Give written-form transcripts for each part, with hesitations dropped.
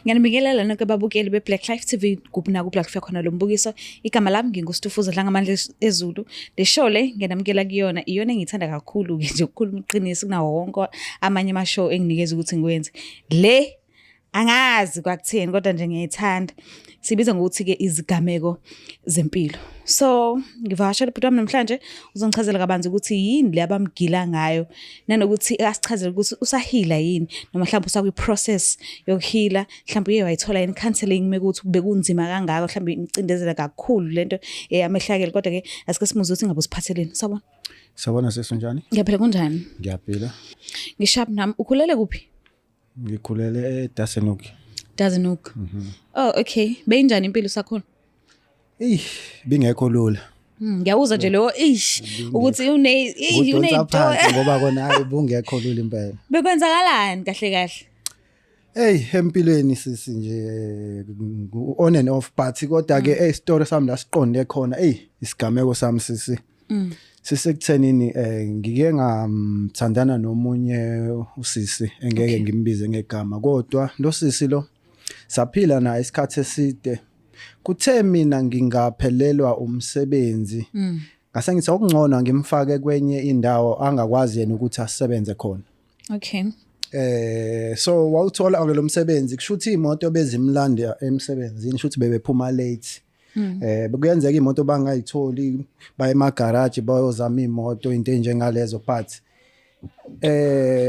Ngiyanibingelela nonke babukeli be-Black Life TV kuphi nakuphi la kufika khona lo mbukiso. Igama lami nginguStufuza Dlangamandla Ezulu. Le show le ngiyanamukela kuyona iyona engiyithanda kakhulu-ke nje ukukhuluma iqiniso kunawo wonke amanye ama-show enginikeza ukuthi ngiwenze. Le angazi kwakutheni kodwa nje ngiyayithanda. Sibiza ngokuthi-ke izigameko zempilo. So ngivakashela ubhuti wami namhlanje uzongichazela kabanzi ukuthi yini le abamgila ngayo nanokuthi asichazele ukuthi usahila yini noma mhlawumbe usakwi-process yokuhila mhlawumbe uye wayithola yini counseling mekuthi bekunzima kangako mhlawumbe imcindezela kakhulu lento eyamehlakele kodwa-ke asike simuze ukuthi ngabe usiphatheleni. Sawubona. Sawubona sisi, unjani? Ngiyaphila, kunjani? Ngiyaphila. Ngishap nami. Ukhulele kuphi? Ngikhulele eDassenhoek. Dassenhoek. Oh okay. Beyinjani impilo usakhula? Ey, bingekho lula. Ngiyawuza nje lo ish ukuthi une Udonsa phansi ngoba kona hayi bungekho lula impela. Bekwenzakalani kahle kahle? Hey, empilweni sisi nje on and off, but kodwa ke hey, story sami la siqonde khona, hey, isigameko sami sisi. Sisekuthenini ngike ngamthandana nomunye usisi engeke ngimbize ngegama, kodwa lo sisi lo saphila naye isikhathi eside. Kuthe mina ngingaphelelwa umsebenzi, ngase ngithi okungcono ngimfake kwenye indawo angakwazi yena ukuthi asebenze khona. So wawuthola ke lo msebenzi, kusho ukuthi imoto bezimlanda emsebenzini, kusho ukuthi bebephuma late. Bekuyenzeka imoto bangayitholi, baye ema garage bayozama imoto, into enjengalezo, but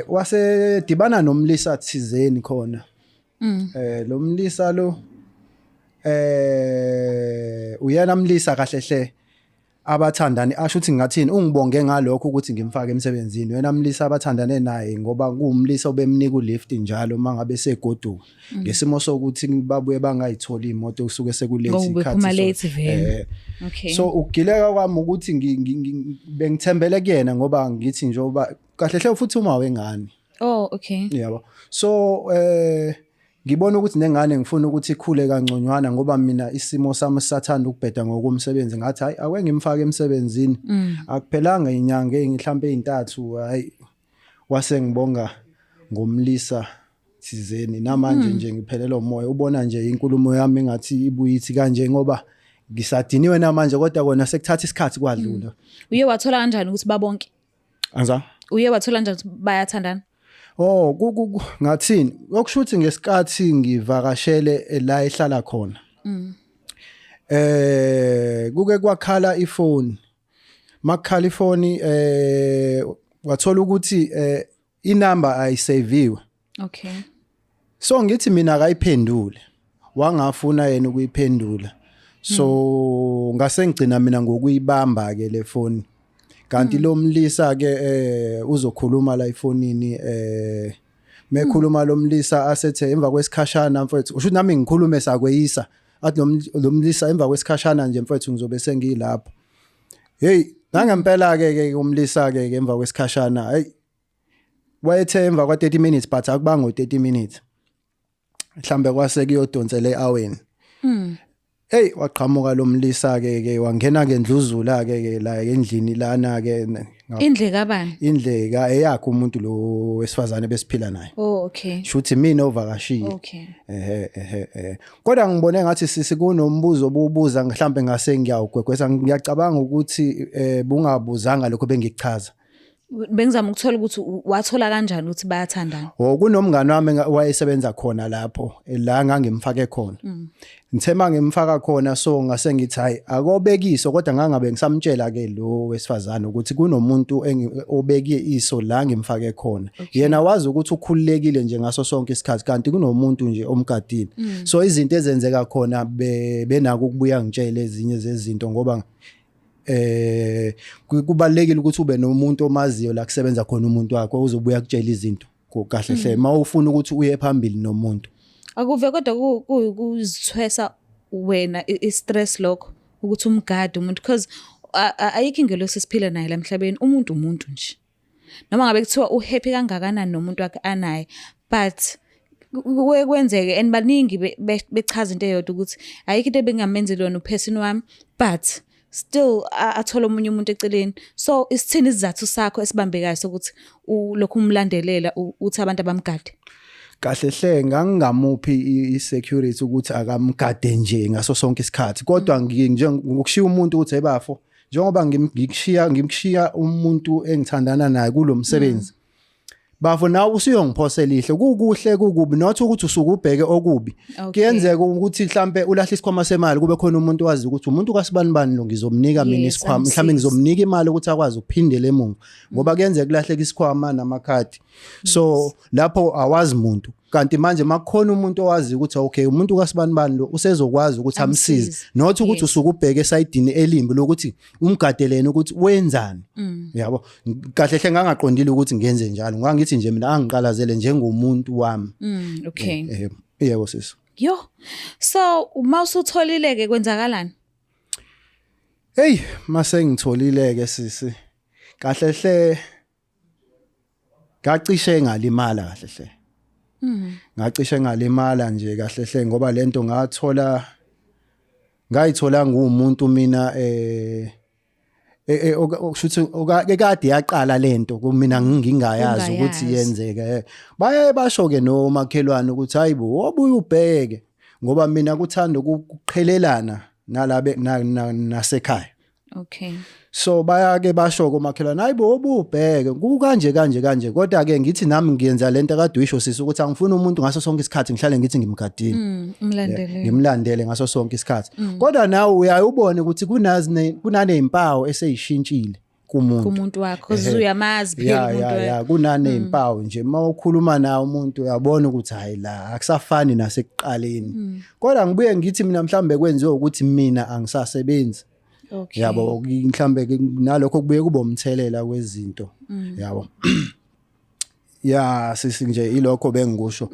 wasedibana nomlisa thizeni khona. Lo mlisa lo uyena mlisa kahle hle abathandani, asho ukuthi ngingathini, ungibonge ngalokho ukuthi ngimfake emsebenzini. Wena mlisa abathandane naye, ngoba kuwumlisa obemnika ulift njalo mangabe segoduka ngesimo sokuthi babuye bangayitholi imoto, kusuke sekulate. Ngoba ubephuma late vele. So ukugileka kwami ukuthi bengithembele kuyena, ngoba ngithi njengoba kahle hle futhi uma wengane. Oh okay. Yabo, so ngibona ukuthi nengane ngifuna ukuthi ikhule kangconywana, ngoba mina isimo sami sisathanda ukubheda ngokomsebenzi. Ngathi hayi, ake ngimfake emsebenzini. Akuphelanga inyanga mhlambe ezintathu, hayi, wase ngibonga ngomlisa thizeni. Namanje nje ngiphelelwa umoya, ubona nje inkulumo yami engathi ibuyithi kanje ngoba ngisadiniwe namanje, kodwa kona sekuthatha isikhathi kwadlula. Uye wathola kanjani ukuthi babonke? Angiza. Uye wathola kanjani ukuthi bayathandana? Oh, ngathini? Okusho ukuthi ngesikhathi ngivakashele la ehlala khona. Kuke kwakhala ifoni. Makhala ifoni, wathola ukuthi inamba ayiseviwe. So ngithi mina akayiphendule. Wangafuna yena ukuyiphendula. So ngase ngigcina mina ngokuyibamba ke le phone. Kanti lo mlisa ke uzokhuluma la efonini, mekhuluma lo mlisa asethe emva kwesikhashana, mfethu, usho ukuthi nami ngikhulume sakweyisa, athi lo mlisa emva kwesikhashana nje, mfethu, ngizobe sengilapho. Hey, nangempela ke ke umlisa ke emva kwesikhashana, hey, wayethe emva kwa 30 minutes, but akubanga u30 minutes, mhlambe kwase kuyodonsela eaweni. Hey, waqhamuka lo mlisa ke ke wangena ke ndluzula ke ke la endlini lana ke. Indle kabani? Indleka eyakhe umuntu lo wesifazane besiphila naye. Oh okay. Shuthi mina ovakashile. Ehe, kodwa ngibone ngathi sisi kunombuzo obubuza, mhlambe ngase ngiyawugwegwesa. Ngiyacabanga ukuthi bungabuzanga lokho bengikuchaza. Bengizama ukuthola ukuthi wathola kanjani ukuthi bayathandana. Oh, kunomngane wami wayesebenza khona lapho la ngangimfake khona. Ngithe mangimfaka khona, so ngase ngithi hayi, akobekiso, kodwa ngangabe ngisamtshela ke lo wesifazane ukuthi kunomuntu obekie iso la ngimfake khona. Yena wazi ukuthi ukhululekile nje ngaso sonke isikhathi, kanti kunomuntu nje omgadile. So izinto ezenzeka khona benako ukubuya ngitshele ezinye zezinto, ngoba kubalekile ukuthi ube nomuntu omaziyo la kusebenza khona umuntu wakho, uzobuya kutshela izinto kahle hle mawufuna ukuthi uye phambili nomuntu. Akuve kodwa kuzithwesa wena i-stress lokho ukuthi umgade umuntu, because ayikho ingelosi esiphila naye la emhlabeni. Umuntu umuntu nje. Noma ngabe kuthiwa uhappy kangakanani nomuntu wakhe anaye, but kuye kwenzeke, and baningi bechaza into eyodwa ukuthi ayikho into ebengingamenzeli yona uperson wami, but still athole omunye umuntu eceleni. So isithini isizathu sakho esibambekayo sokuthi lokhu umlandelela, uthi abantu abamgade? Kahle hle ngangingamuphi i-security ukuthi akamgade nje ngaso sonke isikhathi, kodwa ngokushiya umuntu ukuthi ebafo njengoba ngikushiya ngimshiya umuntu engithandana naye kulomsebenzi, bafo nawe usuyongiphosela ihlo, kukuhle kukubi, not ukuthi usuke ubheke okubi. Kuyenzeka ukuthi mhlambe ulahle isikhwama semali, kube khona umuntu wazi ukuthi umuntu kasibani bani lo ngizomnika mina isikhwama, mhlambe amsize. Ngizomnika imali ukuthi akwazi ukuphindela emuva, ngoba kuyenzeka kulahleka isikhwama namakhadi, so lapho awazi muntu. Kanti manje makukhona umuntu owazi ukuthi okay, umuntu kasibani bani lo usezokwazi ukuthi amsize, Amsize. not ukuthi usuke ubheke esayidini elimbi lokuthi umgadelene ukuthi wenzani, yabo. Kahle hle ngangaqondile ukuthi ngenze njalo, ngangithi nje mina angiqalazele njengomuntu wami. Yebo sisi. Yo. So uma usutholile ke kwenzakalani? Hey, mase ngitholile ke sisi, kahle hle ngacishe ngalimala kahle hle. Ngacishe ngalimala nje kahle hle, ngoba lento ngathola ngayithola ngumuntu mina okushuthi ekade yaqala lento kumina ngingayazi ukuthi Ungayazi. yenzeke. Baye basho ke nomakhelwane ukuthi hayibo, wobuye ubheke, ngoba mina kuthanda ukuqhelelana nalabe nasekhaya. So bayake basho komakhelwane, hayibo, obubheke kukanje kanje kanje, kodwa ke ngithi nami ngiyenza lento akade uyisho sisi, ukuthi angifuni umuntu ngaso sonke isikhathi ngihlale ngithi ngimgadile, Umlandele. Ngimlandele ngaso sonke isikhathi. Kodwa nawe uyaye ubone ukuthi kunazi kunanezimpawu eseyishintshile kumuntu. Kumuntu wakho uyamazi phela umuntu wakho. Ya, kunanezimpawu nje uma ukhuluma naye umuntu uyabona ukuthi hayi, la akusafani nasekuqaleni. Kodwa ngibuye ngithi mina mhlambe kwenziwe ukuthi mina angisasebenzi. Yabo, mhlambe ke nalokho kubuye kube umthelela kwezinto, yabo. Ya sisi, nje ilokho bengikusho.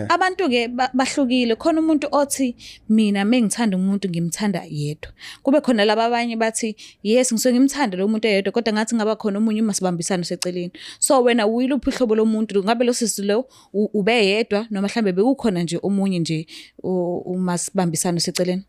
Abantu ke bahlukile. Khona umuntu othi mina mengithanda umuntu ngimthanda yedwa. Kube khona laba abanye bathi yes, ngisuke ngimthanda lo muntu eyedwa, kodwa ngathi ngaba khona omunye uma sibambisana seceleni. So wena uyiluphi uhlobo lomuntu? Ngabe lo sisi lo ube yedwa noma mhlambe bekukhona nje omunye nje uma sibambisana seceleni?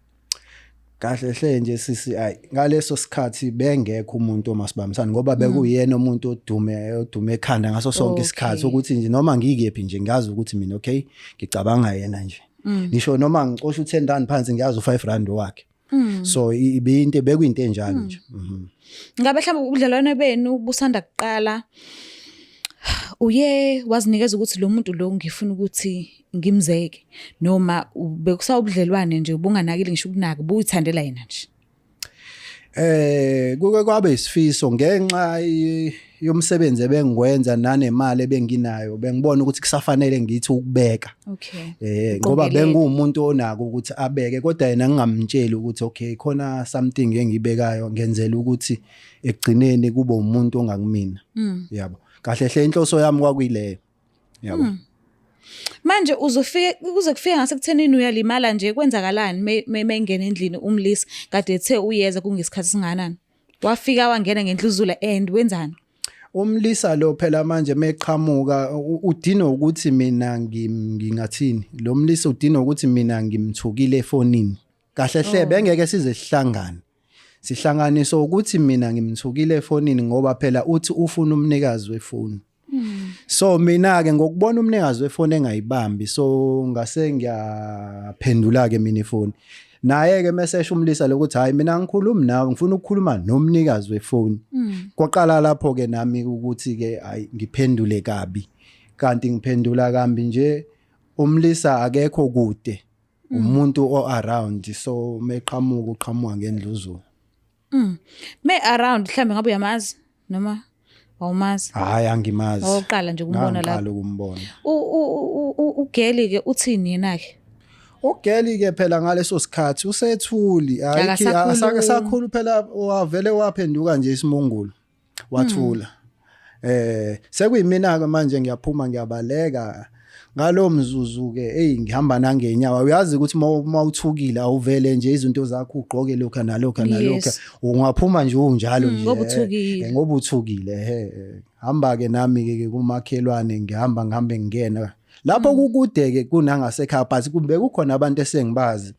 Kahle hle nje sisi, ayi, ngaleso sikhathi bengekho umuntu omasibambisana, ngoba bekuyena umuntu odume ekhanda ngaso sonke isikhathi, ukuthi nje noma ngikephi nje ngazi ukuthi mina okay, ngicabanga yena nje. Ngisho noma ngicosha u10 rand phansi, ngiyazi u5 rand wakhe. So ibinto bekuyinto enjalo nje. Ngabe mhlawumbe ubudlelwane benu busanda kuqala, uye wazinikeza ukuthi lo muntu lo ngifuna ukuthi ngimzeke, noma bekusawubudlelwane nje ubunganakile ngisho ukunaka, buyithandela yena nje? Kuke kwabe isifiso ngenxa yomsebenzi ebengikwenza nanemali ebenginayo, bengibona ukuthi kusafanele ngithi ukubeka. Ngoba Uqongelele. Bengumuntu onako ukuthi abeke, kodwa yena ngingamtsheli ukuthi okay, khona something engibekayo ngenzela ukuthi ekugcineni kube umuntu ongakumina. Yabo. Kahle hle inhloso yami kwakuyileyo. Yabo. Manje uzofike kuze kufike ngasekuthenini uyalimala nje, kwenzakalani mengena endlini umlisa kade ethe uyeza, kungesikhathi singanani? Wafika wangena ngendluzula and wenzani? Umlisa lo phela manje meqhamuka udina ukuthi mina ngingathini, lo mlisa udina ukuthi mina ngimthukile efonini. Kahle hle bengeke size sihlangane, sihlanganiswa ukuthi mina ngimthukile efonini, ngoba phela uthi ufuna umnikazi wefoni. So mina ke ngokubona umnikazi wefoni engayibambi, so ngase ngiyaphendula ke mina ifoni. Naye ke mesesho umlisa lokuthi hayi, mina ngikhulumi nawe, ngifuna ukukhuluma nomnikazi wefoni. Kwaqala lapho ke nami ukuthi ke hayi, ngiphendule kabi, kanti ngiphendula kambi nje umlisa akekho kude, umuntu o around, so meqhamuka uqhamuka ngendluzula. Me around, mhlambe ngabe uyamazi noma awumazi? Hayi, angimazi. Owokuqala nje ukumbona lapho. Ngangiqala ukumbona. Ugeli ke uthini yena ke? Ugeli ke phela ngaleso sikhathi usethuli, ayikho. Akasakhulumi. Akasakhulu phela, wavele waphenduka nje isimungulu, wathula. Sekuyimina ke manje ngiyaphuma ngiyabaleka ngalo mzuzu ke. Hey, ngihamba nangenyawo, uyazi ukuthi uma uthukile awuvele nje izinto zakho ugqoke lokho nalokho nalokho, ungaphuma nje unjalo nje. Ngoba uthukile. Ngoba uthukile, ehe. Hamba ke nami ke kumakhelwane, ngihamba ngihambe ngingena lapho kukude ke kunangasekhaya, but kube kukhona abantu esengibazi,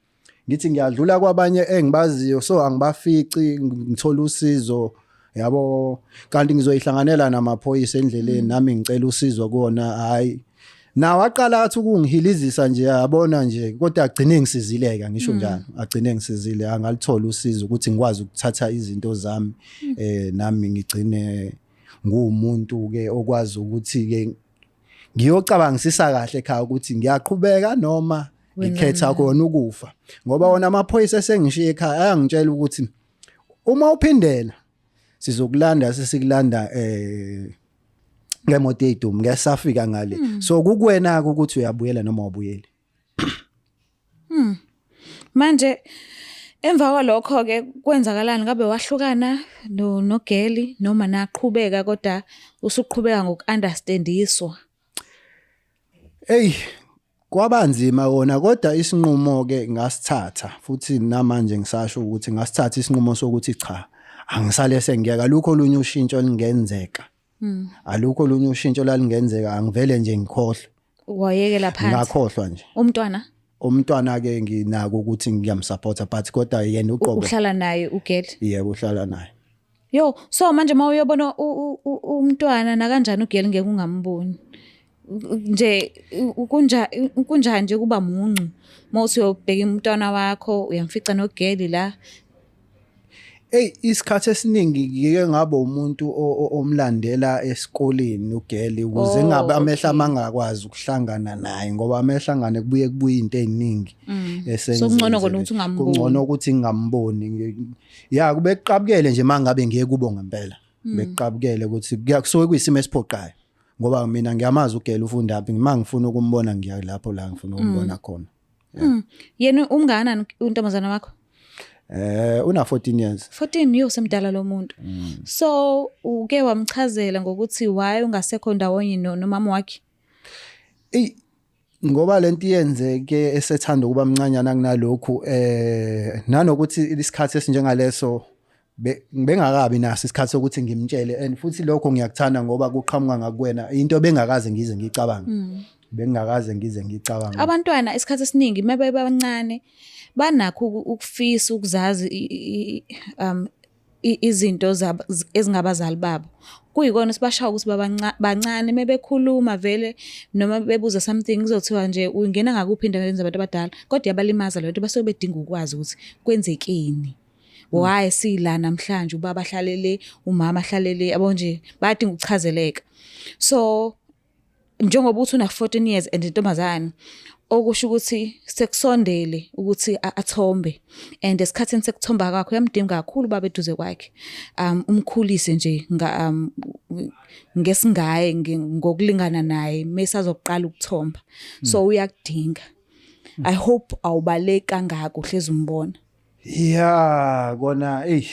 ngithi ngiyadlula kwabanye engibaziyo, so angibafici, ngithola usizo, yabo. Kanti ngizoyihlanganela namaphoyisa endleleni, nami ngicela usizo kuona, hayi. Nawo aqala athi ukungihilizisa nje, yabona nje, kodwa agcine ngisizileka, ngisho njalo, agcine ngisizile, angalithola usizo ukuthi ngikwazi ukuthatha izinto zami, nami ngigcine ngumuntu ke okwazi ukuthi ke ngiyocabangisisa kahle ekhaya ukuthi ngiyaqhubeka noma ngikhetha khona ukufa, ngoba wona amaphoyisa esengishiye ekhaya ayangitshela ukuthi uma uphindela sizokulanda, sesikulanda ngemoto eyidumu, ngeke safika ngale, so kukuwena ukuthi uyabuyela noma awubuyeli. Manje emva kwalokho ke kwenzakalani? Ngabe wahlukana no nogeli noma naqhubeka, kodwa usuqhubeka ngoku-understandiswa? Ey, kwabanzima kona, kodwa isinqumo ke ngasithatha, futhi namanje ngisasho ukuthi ngasithatha isinqumo sokuthi cha, angisale sengiyeka, lukho olunye ushintsho olungenzeka. Alukho olunye ushintsho lalingenzeka, angivele nje ngikhohlwe. Wayekela phansi? Ngakhohlwa nje. Umntwana? Umntwana ke nginako ukuthi ngiyamsupporta, but kodwa yena uqobo Uhlala naye ugeli? Yebo, uhlala naye. Yo, so manje mawuyobona umntwana nakanjani ugeli ngeke ungamboni. Nje kunjani nje kuba muncu mawuthi uyobheka umntwana wakho, uyamfica nogeli la? Ey, isikhathi esiningi ngike ngabe umuntu omlandela esikoleni ugeli ukuze ngabe amehlo amangakwazi ukuhlangana naye, ngoba amehlangane kubuye kubuye into eziningi. So kungcono kona ukuthi ungamboni. Kungcono ukuthi ngingamboni. Ya, kube kuqabukele nje mangabe ngiye kubo ngempela. Bekuqabukele ukuthi kusuke kuyisimo esiphoqayo. Ngoba mina ngiyamazi ugela ufunda phi, ngima ngifuna ukumbona ngiya lapho la ngifuna ukumbona khona. Yena umnganani untombazana wakho? Una 14 years. 14, yo, semdala lo muntu. So uke wamchazela ngokuthi why ungasekho ndawonye nomama wakhe? Ey, ngoba lento iyenzeke esethanda ukuba mncanyana kunalokhu, nanokuthi isikhathi esinjengaleso bengakabi naso isikhathi sokuthi ngimtshele, and futhi lokho ngiyakuthanda ngoba kuqhamuka ngakuwena into bengakaze ngize ngicabange. Bengakaze ngize ngicabange. Abantwana isikhathi esiningi mebe bancane banakho ukufisa ukuzazi izinto ezingabazali babo. Kuyikona sibashaya ukuthi bancane mebekhuluma vele noma bebuza something, kuzothiwa nje ungena ngakuphi endaweni zabantu abadala, kodwa iyabalimaza le nto, basuke bedinga ukwazi ukuthi kwenzekeni. Why sila namhlanje ubaba ahlalele, umama ahlalele, yabo nje bayadinga ukuchazeleka. So njengoba uthi una 14 years and intombazane, okusho ukuthi sekusondele ukuthi athombe, and esikhathini sekuthomba kwakhe uyamdinga kakhulu baba eduze kwakhe, umkhulise nje ngesingaye ngokulingana naye mesazoqala ukuthomba, so uyakudinga. I hope awubaleki kangako, uhlezi umbona. Ya, kona, ey,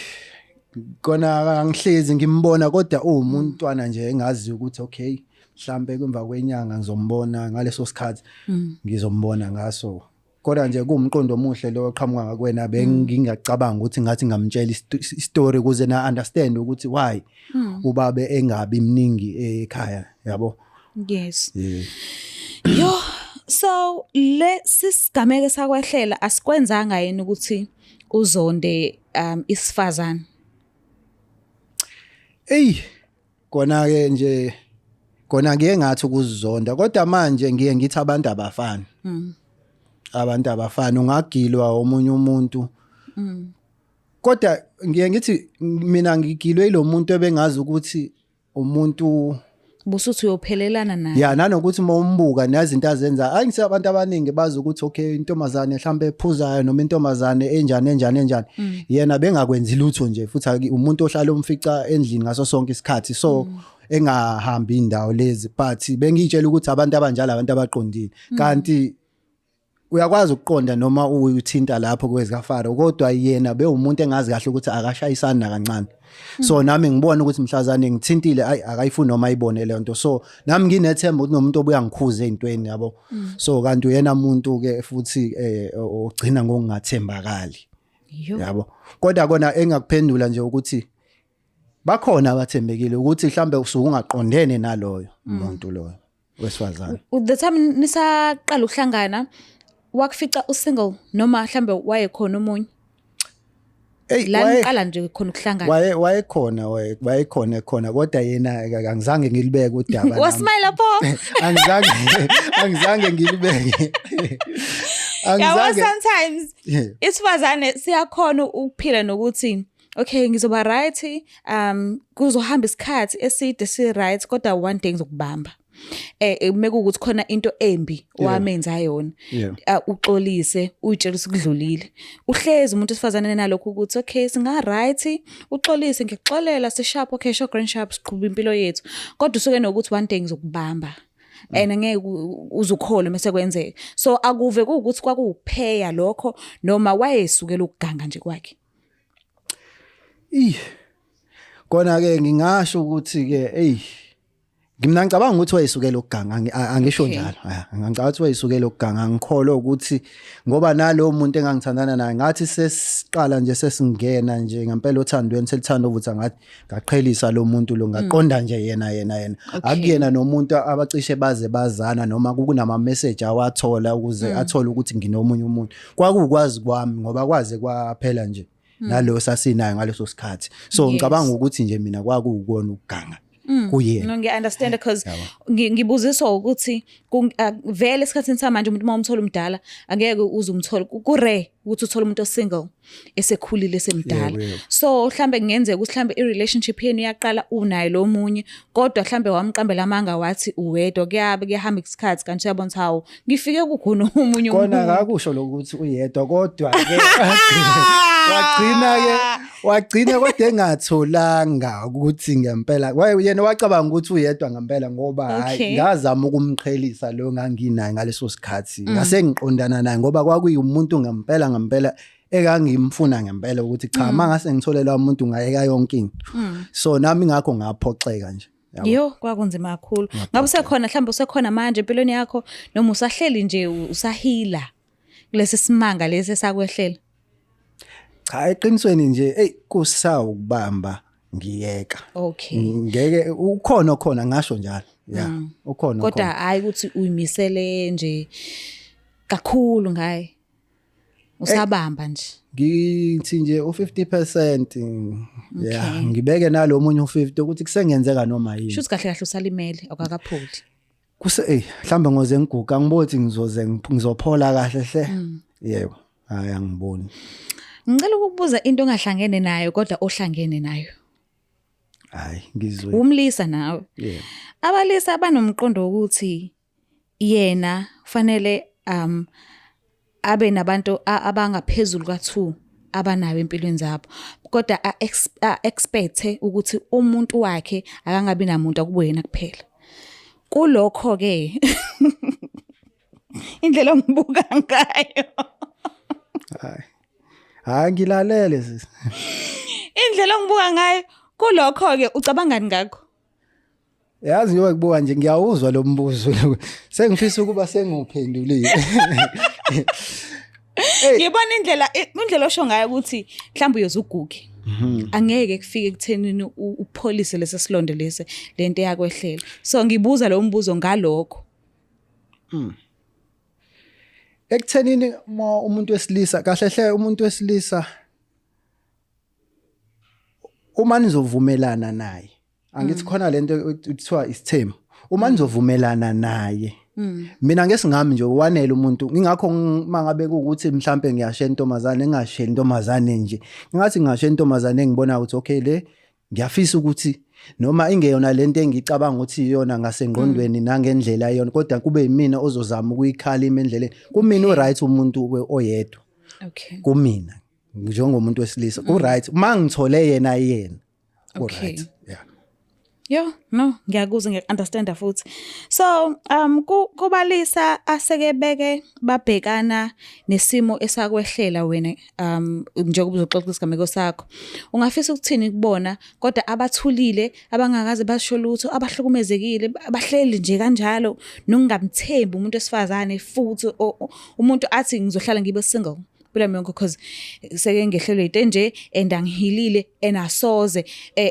kona angihlezi ngimbona, kodwa uwumuntwana nje engazi ukuthi okay, mhlambe emva kwenyanga ngizombona ngaleso sikhathi ngizombona ngaso. Kodwa nje kuwumqondo omuhle lo oqhamuka ngakuwena, bengingacabanga ukuthi ngathi ngamtshela istory ukuze na understand ukuthi why ubabe engabi mningi ekhaya, yabo. Yes. Yeah. Yo, so le sisigameke sakwehlela asikwenzanga yini ukuthi uzonde isifazane? Ey, kona ke nje kona ngiye ngathi ukuzonda, kodwa manje ngiye ngithi abantu abafani. Abantu abafani, ungagilwa omunye umuntu. Kodwa ngiye ngithi mina ngigilwe ilomuntu ebengazi ukuthi umuntu Busuthi uyophelelana naye. Ya, nanokuthi uma umbuka nezinto azenza, angise abantu abaningi bazi ukuthi okay, intombazane mhlambe ephuzayo noma intombazane enjani enjani enjani, yena bengakwenzi lutho nje, futhi umuntu ohlala umfica endlini ngaso sonke isikhathi, so engahambi indawo lezi, but bengiyitshela ukuthi abantu abanjalo abantu abaqondile, kanti uyakwazi ukuqonda noma uyuthinta lapho kwezikafaro, kodwa yena bewumuntu engazi kahle ukuthi akashayisani nakancane. So nami ngibona ukuthi mhlazane ngithintile, ayi, akayifuni noma ayibone le nto, so nami nginethemba ukuthi nomuntu obuya ngikhuze ezintweni, yabo. So kanti uyena umuntu ke futhi ogcina ngokungathembakali, yabo. Kodwa kona engakuphendula nje ukuthi bakhona abathembekile, ukuthi mhlambe usuke ungaqondene naloyo umuntu loyo wesifazane. The time nisaqala ukuhlangana wakufica usingle noma mhlambe wayekhona omunye? Ey, La niqala nje khona ukuhlangana. Wayekhona, wayekhona ekhona, kodwa yena angizange ngilibeke udaba nami. Wasmile pho. Angizange ngilibeke. Yabo, Angizange. sometimes isifazane siyakhona ukuphila nokuthi okay, ngizoba right, kuzohamba isikhathi eside si right, kodwa one day ngizokubamba mekuwukuthi khona into embi wamenza yona, uxolise, uyitshela ukuthi kudlulile. Uhlezi umuntu esifazane nalokho ukuthi okay, singa right, uxolise, ngikuxolela, sishap, okay, sho grand sharp, siqhuba impilo yethu, kodwa usuke nokuthi one day ngizokubamba and ngeke uzukholwe mase kwenzeka. So akuve kuwukuthi kwakuwupheya lokho noma wayesukela ukuganga nje kwakhe? Ih. Kona ke ngingasho ukuthi ke, ey, mina ngicabanga ukuthi wayesukela ukuganga, angisho njalo. Ah, ngicabanga ukuthi wayesukela ukuganga. Ngikholwa ukuthi ngoba nalowo muntu engangithandana naye, ngathi sesiqala nje, sesingena nje ngempela othandweni, selithanda ukuthi ngathi ngaqhelisa lo muntu lo, ngaqonda nje yena yena yena. Akuyena nomuntu abacishe baze bazana noma kunama message awathola ukuze athole ukuthi nginomunye umuntu. Kwakukwazi kwami ngoba kwaze kwaphela nje nalo sasinayo ngaleso sikhathi. So ngicabanga ukuthi nje mina kwakuwukona ukuganga kuyena. No, ngiya-understand, because ngibuziswa ukuthi vele esikhathini samanje umuntu uma umthola umdala, angeke uze umthole, ku-rare ukuthi uthole umuntu o-single esekhulile, esemdala. Yebo, yebo. So mhlambe kungenzeka ukuthi mhlambe i-relationship yenu iyaqala unaye lo munye, kodwa mhlambe wamqambela amanga wathi uwedwa, kuyabe kuyahamba isikhathi kanti uyabona ukuthi hawu, ngifike kukhona omunye Kona umuntu. Akakusho lokuthi uyedwa, kodwa ke wagcina ke wagcina kodwa engatholanga ukuthi ngempela yena wacabanga ukuthi uyedwa ngempela, ngoba hayi, ngazama ukumqhelisa lo nganginaye ngaleso sikhathi, ngase ngiqondana naye, ngoba kwakuyimuntu ngempela ngempela ekangimfuna ngempela, ukuthi cha, mangase ngitholela umuntu ngayeka yonke into. So nami ngakho ngaphoxeka nje, yabo. Yo, kwakunzima kakhulu. Ngabe usekhona mhlawumbe, usekhona manje empilweni yakho noma usahleli nje usahila kulesi simanga lesi esakwehlela? Cha, eqinisweni nje, hey, kusawukubamba ngiyeka. Ngeke, ukhona khona, ngasho njalo ya, ukhona. Kodwa khona. Hayi ukuthi uyimisele nje kakhulu ngaye. Usabamba nje. Ngithi nje u50%, yeah, ngibeke nalo munye u50 ukuthi kusengenzeka noma yini. Shuthi kahle kahle usalimele, akakapholi. Kuse, eh, mhlambe ngoze ngiguga, ngibothi ngizoze ngizophola kahle hle. Yebo, hayi, angiboni. Ngicela ukukubuza into ongahlangene nayo kodwa ohlangene nayo. Hayi, ngizwe. Umlisa nawe. Yebo. Abalisa abanomqondo wokuthi yena kufanele abe nabantu abangaphezulu ka2 abanayo empilweni zabo, kodwa a-expect ukuthi umuntu wakhe akangabi namuntu, akube yena kuphela. Kulokho ke, indlela ongibuka ngayo. Hayi hayi, ngilalele, sisi. Indlela ongibuka ngayo kulokho ke, ucabangani ngakho? Yazi, njengoba kubuka nje, ngiyawuzwa lo mbuzo lo, sengifisa ukuba sengiwuphendulile. Ngibona indlela osho ngayo ukuthi mhlawumbe uyoze uguge, angeke kufike ekuthenini upholise lesi silonde lesi, lento eyakwehlela. So ngibuza lo mbuzo ngalokho. Ekuthenini uma umuntu wesilisa, kahle hle umuntu wesilisa, uma nizovumelana naye, angithi khona lento ekuthiwa isithembu, uma nizovumelana naye, mina ngesingami nje wanele umuntu. Ngingakho mangabe kuukuthi mhlambe ngiyashe intombazane, ngingashe intombazane nje, ngingathi ngingashe intombazane engibona ukuthi okay, le ngiyafisa ukuthi noma ingeyona lento engicabanga ukuthi iyona ngasengqondweni nangendlela iyona, kodwa kube yimina ozozama ukuyikhalima endleleni. Kumina uright umuntu oyedwa. Kumina njengomuntu wesilisa ku right uma ngithole yena yena, ku right, yeah. Yo, no, ngiyakuzwa, ngiyaku-understanda futhi. So, kubalisa aseke beke babhekana nesimo esakwehlela wena, njengoba uzoxoxa isigameko sakho. Ungafisa ukuthini kubona, kodwa abathulile, abangakaze basho lutho, abahlukumezekile, abahleli nje kanjalo nokungamthembi umuntu wesifazane, futhi umuntu athi ngizohlala ngibe single impilo yami yonke because seke ngehlelwe into enje and angihilile and asoze,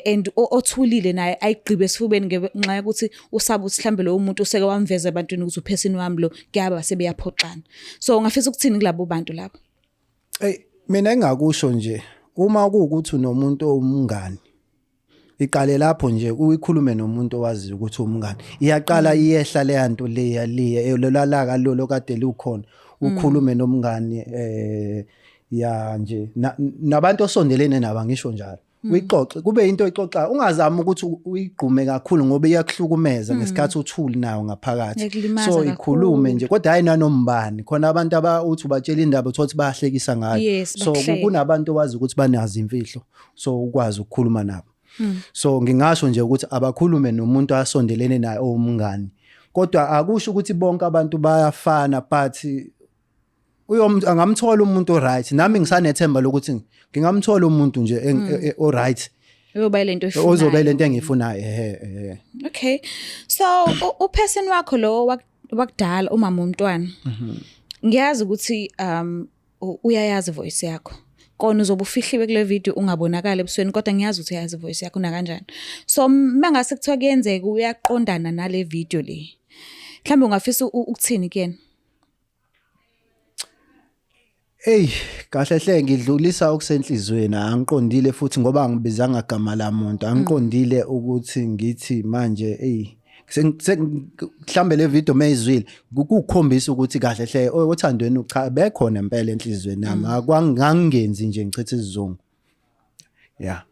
and othulile naye ayigqibe esifubeni ngenxa yokuthi usaba ukuthi mhlambe lo muntu useke wamveza ebantwini ukuthi uphesini wami lo, kuyaba sebeyaphoxana. So ungafisa ukuthini kulabo bantu labo? Ey, mina engakusho nje Uma kuwukuthi unomuntu owumngani, iqale lapho nje uyikhulume nomuntu owaziyo ukuthi umngani. Iyaqala iyehla leya nto leya leya lolalaka lolo kade lukhona. Ukhulume nomngani ya nje nabantu osondelene nabo, ngisho njalo. Uyixoxe kube into oyixoxayo, ungazami ukuthi uyigqume kakhulu ngoba iyakuhlukumeza ngesikhathi uthuli nayo ngaphakathi. Iyakulimaza So ikhulume kakhulu. nje, kodwa hayi nanombani khona abantu aba uthi ubatshela indaba uthola ukuthi bayahlekisa ngayo. So bakuhleke. Kunabantu owazi ukuthi banazo imfihlo, so ukwazi ukukhuluma nabo. So ngingasho nje ukuthi abakhulume nomuntu asondelene naye owumngani, kodwa akusho ukuthi bonke abantu bayafana, but angamthola umuntu oright. Nami ngisanethemba lokuthi ngingamthola umuntu nje oright uyoba lento oyifunayo. Ozobe lento engiyifunayo, ehe ehe. Okay, so uperson wakho lo wakudala, umama womntwana, ngiyazi ukuthi uyayazi voice yakho, kona uzobe ufihliwe kule video, ungabonakala ebusweni, kodwa ngiyazi ukuthi uyayazi voice yakho nakanjani. So mangase kuthiwa kuyenzeka uyaqondana nale video le, mhlawumbe ungafisa ukuthini kuyena? Ey, kahle hle ngidlulisa okusenhlizweni, angiqondile futhi ngoba angibizanga gama lamuntu, angiqondile ukuthi ngithi manje ey mhlambe le video mayizwile kukukhombisa ukuthi kahle hle othandweni cha bekhona impela enhlizweni nami, akwangangenzi nje ngichitha isizungu, yeah.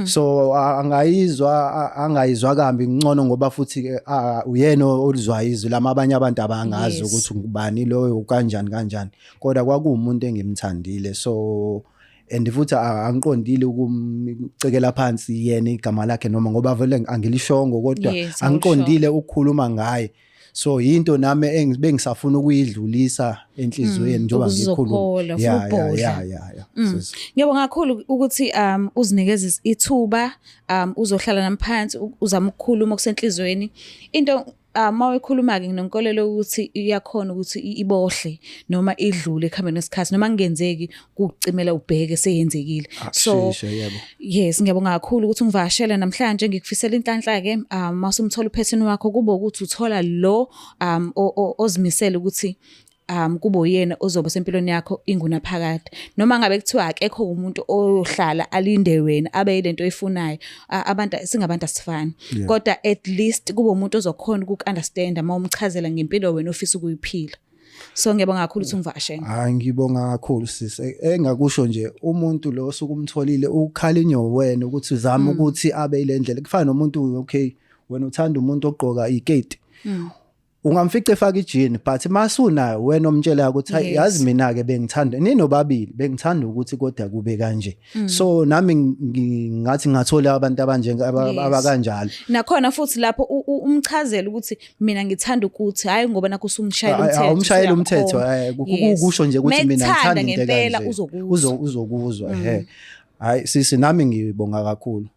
So angayizwa, angayizwa kambi ngcono, ngoba futhi ke uyena olizwayo izwi lami, abanye abantu abangazi ukuthi ngubani loyo, kanjani kanjani, kodwa kwakuwumuntu engimthandile. So and futhi angiqondile ukumcekela phansi yena igama lakhe noma ngoba vele angilishongo, kodwa angiqondile ukukhuluma ngaye. So yinto nami bengisafuna ukuyidlulisa enhliziyweni njengoba Ukuze ngikhuluma. uzophola, ufuna ukubhodla. Ya. Sis. Ngiyabonga kakhulu ukuthi uzinikeze ithuba, uzohlala nami phansi, uzama ukukhuluma okusenhlizweni. Into mawuyikhuluma ke nginenkolelo ukuthi iyakhona ukuthi ibohle noma idlule ekuhambeni kwesikhathi, noma kungenzeki kucimela ubheke seyenzekile. So Akusheshe, yebo. Yes, ngiyabonga kakhulu ukuthi ungivakashele namhlanje. Ngikufisela inhlanhla ke, masumthola uphethini wakho, kube ukuthi uthola lo ozimisele ukuthi kube uyena ozoba sempilweni yakho ingunaphakade, noma ngabe kuthiwa akekho umuntu oyohlala alinde wena abe yilento oyifunayo. Abantu singabantu asifani, kodwa at least kube umuntu ozokhona ukuku-understand uma umchazela ngempilo wena ofisa ukuyiphila. So ngiyabonga kakhulu ukuthi ungivakashele. Hayi, ngibonga kakhulu sis. Engakusho nje, umuntu lo osuke umtholile ukhalinywe wena ukuthi uzame ukuthi abe ile ndlela. Kufana nomuntu, okay, wena uthanda umuntu ogqoka iketi. Ungamfica efaka ijini, but masunayo wena omtshela ukuthi hayi, yazi mina ke bengithanda ninobabili, bengithanda ukuthi kodwa kube kanje. So nami ngingathi ngathola abantu abanje abakanjalo. Nakhona futhi lapho umchazele ukuthi mina ngithanda ukuthi, hayi ngoba nakho usumshayela umthetho. Awumshayela umthetho, kukusho nje ukuthi mina Mekuthanda ngithanda into ngempela ekanje. uzokuzwa. Uzokuzwa, ehe. Hayi sisi, nami ngibonga kakhulu.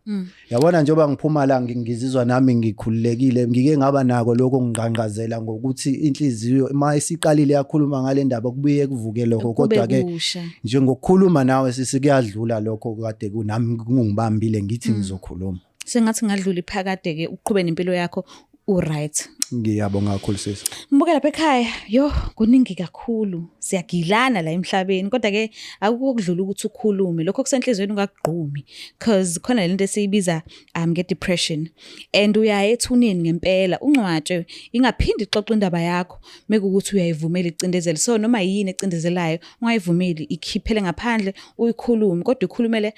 Yabona njengoba ngiphuma la ngizizwa nami ngikhululekile, ngike ngaba nako lokho ngingqangqazela ngokuthi inhliziyo uma isiqalile yakhuluma ngale ndaba kubuye kuvuke lokho, Kube kodwa ke kusha. njengokukhuluma nawe sisi kuyadlula lokho kade kunami kungibambile ngithi ngizokhuluma. Sengathi ngadlula iphakade ke, uqhube nempilo yakho u-right. Ngiyabonga kakhulu sisi. Mbuke lapha ekhaya, yo, kuningi kakhulu. Siyagilana la emhlabeni, kodwa ke akukho okudlula ukuthi ukhulume. Lokho kusenhlizweni ungakugqumi, cause khona lento esiyibiza nge-depression. And uyaya ethuneni ngempela, ungcwatshwe, ingaphindi ixoxe indaba yakho mekuwukuthi uyayivumela icindezelo. So noma yini ecindezelayo, ungayivumeli ikhiphele ngaphandle, uyikhulume, kodwa uyikhulumele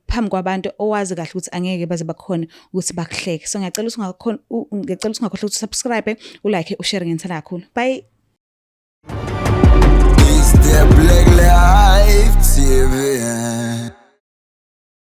phambi kwabantu owazi kahle ukuthi angeke baze bakhone ukuthi bakuhleke. So ngiyacela ukuthi ungakhohlwa ukuthi usubscribe, ulike, ushare, ngiyithanda kakhulu. Bye.